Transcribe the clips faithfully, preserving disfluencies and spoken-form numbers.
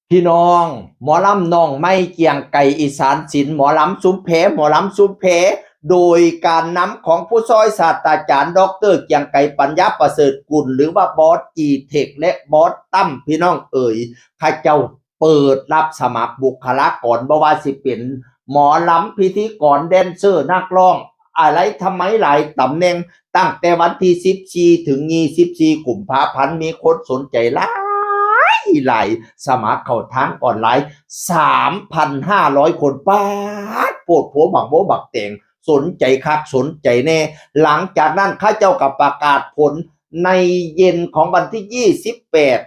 พี่น้อง หมอลำน้องใหม่เกียงไกรอีสานศิลป์ หมอลำชุมแพ หมอลำชุมแพ โดยการนำของผู้ช่วยศาสตราจารย์ ดอกเตอร์ เกียงไกร ปัญญาประเสริฐกุล หรือว่าบอสจีเทค และบอสตั้ม พี่น้องเอ๋ย เขาเจ้าเปิดรับสมัครบุคลากร บ่ว่าสิเป็นหมอลำ พิธีกร แดนเซอร์ นักร้อง อะไรทำไมหลายตำแหน่ง ตั้งแต่วันที่สิบสี่ถึงยี่สิบสี่กุมภาพันธ์ มีคนสนใจหลายหลาย สมัครเข้าทางออนไลน์ สามพันห้าร้อยคน ป๊าด โพดโผบักโบบักแตง สนใจคักสนใจแน่ หลังจากนั้นเขาเจ้าก็ประกาศผลในเย็นของวันที่ยี่สิบแปด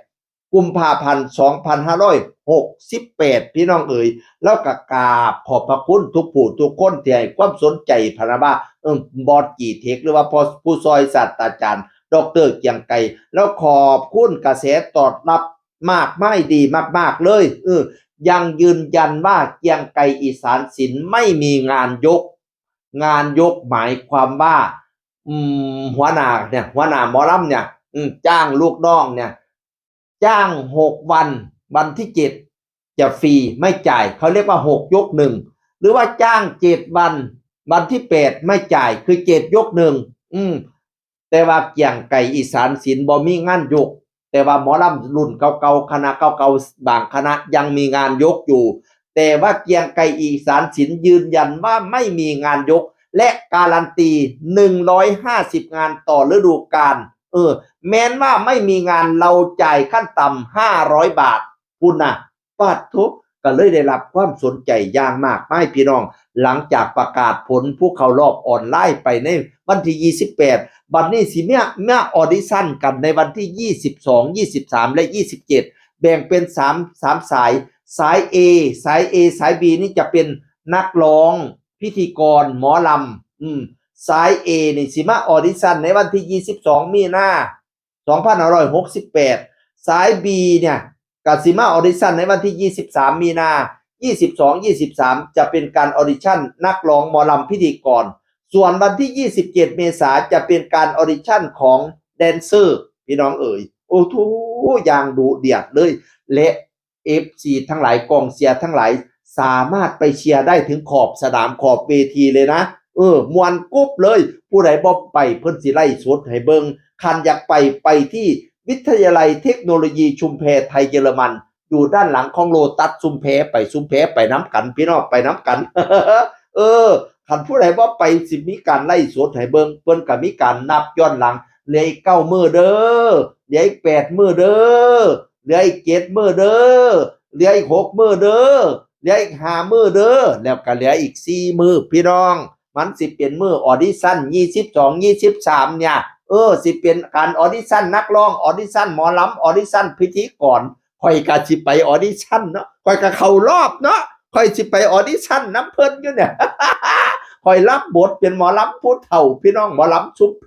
กุมภาพันธ์ สองพันห้าร้อยหกสิบแปด พี่น้องเอ๋ย แล้วก็กราบขอบพระคุณทุกผู้ทุกคนที่ให้ความสนใจ พะนะว่า เออ บอสจีเทค หรือว่าพ่อผู้ช่วยศาสตราจารย์ ดอกเตอร์ เกียงไกร แล้วขอบคุณกระแสตอบรับมากมายดีมากๆเลย เออ ยังยืนยันว่าเกียงไกรอีสานศิลป์ไม่มีงานยก งานยกหมายความว่า อืม หัวหน้าเนี่ย หัวหน้าหมอลำเนี่ย อืม จ้างลูกน้องเนี่ย จ้างหกวัน วันที่เจ็ดจะฟรีไม่จ่าย เขาเรียกว่าหกยกหนึ่ง หรือว่าจ้างเจ็ดวัน วันที่แปดไม่จ่าย คือเจ็ดยกหนึ่ง อืม แต่ว่าเกียงไกรอีสานศิลป์บ่มีงานยก แต่ว่าหมอลำรุ่นเก่าๆ คณะเก่าๆ บางคณะยังมีงานยกอยู่ แต่ว่าเกียงไกรอีสานศิลป์ยืนยันว่าไม่มีงานยก และการันตี หนึ่งร้อยห้าสิบงานต่อฤดูกาล เออ แม้นว่าไม่มีงาน เราจ่ายขั้นต่ำห้าร้อยบาท พุ้นนะ ปาดโธ่ ก็เลยได้รับความสนใจอย่างมากมายพี่น้อง หลังจากประกาศผลผู้เข้ารอบออนไลน์ไปในวันที่ยี่สิบแปด บัดนี้สิมีมาออดิชั่นกันในวันที่ยี่สิบสอง ยี่สิบสาม และ ยี่สิบเจ็ด แบ่งเป็นสาม สามสาย สาย A สาย A สาย B นี่จะเป็นนักร้อง พิธีกร หมอลำ อืม สาย A นี่สิมาออดิชั่นในวันที่ยี่สิบสองมีนา สองพันห้าร้อยหกสิบแปด สาย B เนี่ย ก็สิมาออดิชั่นในวันที่ยี่สิบสามมีนา ยี่สิบสอง ยี่สิบสาม จะเป็นการออดิชั่นนักร้องหมอลำพิธีกร ส่วนวันที่ยี่สิบเจ็ดเมษาจะเป็นการออดิชั่นของแดนเซอร์ พี่น้องเอ๋ย โอ้โห อย่างดุเดือดเลย และ เอฟซี ทั้งหลาย กองเชียร์ทั้งหลาย สามารถไปเชียร์ได้ถึงขอบสนามขอบเวทีเลยนะ เออ ม่วนกุ๊บเลย ผู้ใดบ่ไปเพิ่นสิไลฟ์สดให้เบิ่ง คันอยากไป ไปที่วิทยาลัยเทคโนโลยีชุมแพไทยเยอรมัน อยู่ด้านหลังของโลตัสชุมแพ ไปชุมแพไปนำกัน พี่น้องไปนำกัน เออ คันผู้ใดบ่ไปสิมีการไลฟ์สดให้เบิ่ง เพิ่นก็มีการนับย้อนหลัง เหลืออีกเก้ามื้อเด้อ เหลืออีกแปดมื้อเด้อ เหลืออีกเจ็ดมื้อเด้อ เหลืออีกหกมื้อเด้อ เหลืออีกห้ามื้อเด้อ แล้วก็เหลืออีกสี่มื้อพี่น้อง มันสิเป็นมื้อออดิชั่น ยี่สิบสอง ยี่สิบสาม เนี่ย เออ สิเป็นการออดิชั่นนักร้อง ออดิชั่นหมอลำ ออดิชั่นพิธีกร ข้อยก็สิไปออดิชั่นเนาะ ข้อยก็เข้ารอบเนาะ ข้อยสิไปออดิชั่นนำเพิ่นอยู่เนี่ย ข้อยรับบทเป็นหมอลำผู้เฒ่า พี่น้อง หมอลำชุมแพ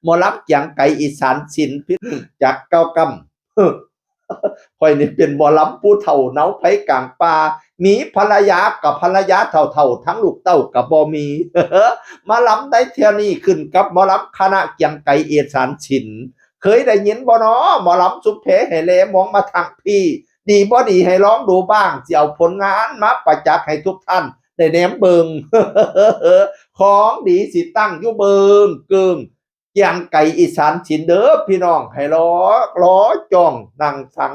หมอลำเกียงไกรอีสานศิลป์ พี่ จักเก้ากำ ข้อยนี่เป็นหมอลำผู้เฒ่าเนาไผกลางป่า มีภรรยากับภรรยาเฒ่าๆ ทั้งลูกเต้าก็บ่มี มาลำได้เทื่อนี้ขึ้นกับหมอลำคณะเกียงไกรอีสานศิลป์ เคยได้ยินบ่น้อ หมอลำชุมแพให้แลมองมาทางพี่ ดีบ่ดีให้ลองดูบ้าง สิเอาผลงานมาประจักษ์ให้ทุกท่านได้แนมเบิ่ง ของดีสิตั้งอยู่เบิ่งเกิ่ง เกียงไกรอีสานศิลป์เด้อพี่น้อง ให้รอ รอจ้องนั่งฟัง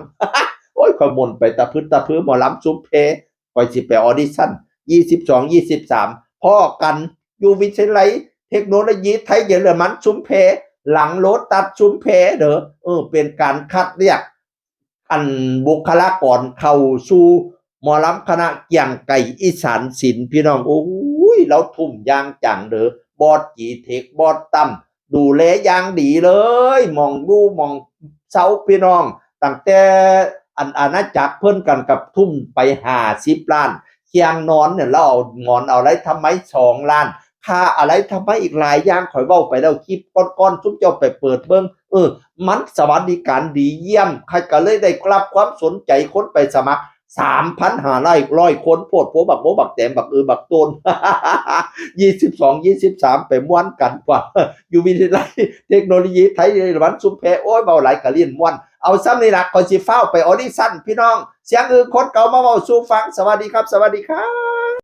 โอ้ย ข้อยม่วนไปตะพึดตะพือ หมอลำชุมแพ ข้อยสิไปออดิชั่น ยี่สิบสอง ยี่สิบสาม พ้อกันอยู่วิทยาลัยเทคโนโลยีไทยเยอรมันชุมแพ หลังโลตัสชุมแพเด้อ เออ เป็นการคัดเลือก อันบุคลากรเข้าสู่หมอลำคณะเกียงไกรอีสานศิลป์ พี่น้อง โอ้ย เราทุ่มอย่างจังเด้อ บอสจีเทค บอสตั้ม ดูแลอย่างดีเลย หม่องอยู่หม่องเซา พี่น้อง ตั้งแต่อันอาณาจักรเพิ่นกันกับทุ่มไปห้าสิบล้าน เคียงนอนเนี่ย เราเอาหมอนเอาอะไรทำไมสองล้าน ค่าอะไรทำไมอีกหลายอย่าง ข้อยเว้าไปแล้ว คลิปก่อนๆ ซุมเจ้าไปเปิดเบิ่ง เออ มันสวัสดิการดีเยี่ยม ใครก็เลยได้รับความสนใจ คนไปสมัคร สามพันห้าร้อย ร้อยคน โพดโผบักโมบักแตมบักอือบักโตน ยี่สิบสอง ยี่สิบสาม ไปม่วนกันกว่า อยู่วิทยาลัยเทคโนโลยีไทยเยอรมันชุมแพ โอ้ย เว้าหลายกะเลียนม่วน เอาซ้ำนี่ล่ะ ข้อยสิฟ้าวไปออดิชั่น พี่น้อง เสียงอึ่งคนเก่ามาเว้าสู่ฟัง สวัสดีครับ สวัสดีครับ